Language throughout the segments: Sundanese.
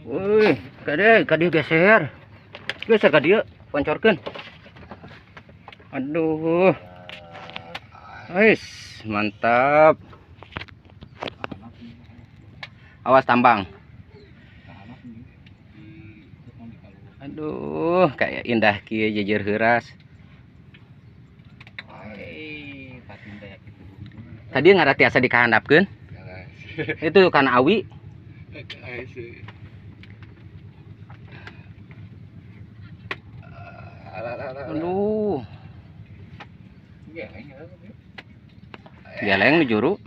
Wih, kade kadieu geser. Geser ka dieu, poncorkeun. Aduh. Wis, mantap. Awas tambang. Aduh, kayak indah kieu jejer heuras. Tadi nggak tiasa dikahandapkeun. Itu kana awi. Aduh. Geleng nu juru.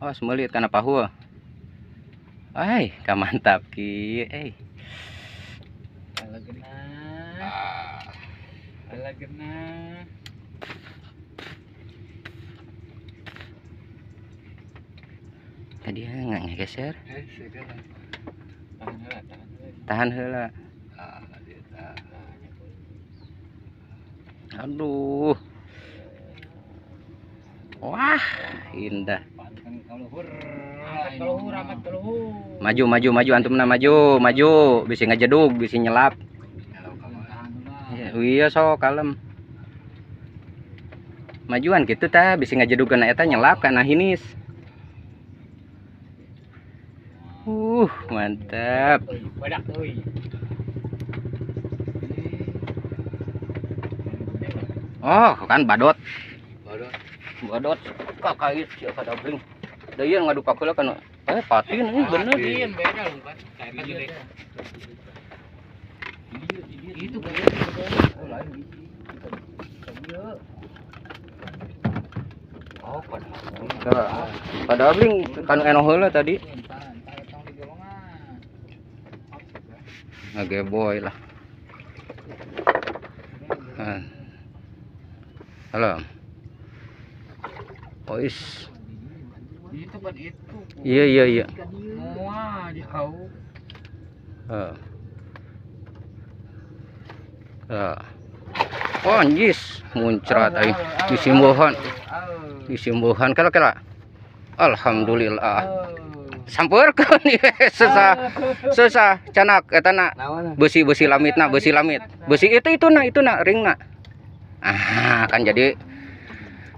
Oh, semeulit kana pahu. Ai, ka mantap ki. Eh. Ala genah. Tadi nggak ngegeser. Tahan heula. Aduh. Wah, indah. Maju maju maju antumna maju, maju, bisi ngajedug, bisi nyelap. Iya sok kalem. Majuan gitu tah, bisi ngajedug kana eta nyelap kana hinis. Mantap. Oh, kan badot. Badot kakait sia kadabling. Da ieu ngadupak heula kana patin ini bener. Patin beda lu kan. Kayak gede. Itu oh, padabling kan eno heula tadi. Ngageboy lah. Halo. Oh, is. Itu ban itu. Iya iya iya. Wah, jauh. Heeh. Oh, anjis, muncrat aing disimbuhan. Disimbuhan kala-kala. Alhamdulillah. Sampeurkeun susah. Susah canak eta na. Besi-besi lamitna, besi lamit. Besi itu na, itu na ringna. Ah, kan jadi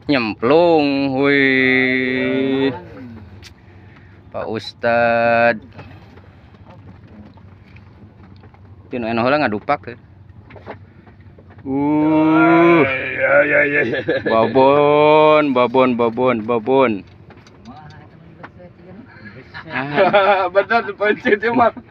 nyemplung. Wih. Pak Ustad. Tinu eno heula ngadupak. Babon, babon, babon, babon. Bener dipencet mah.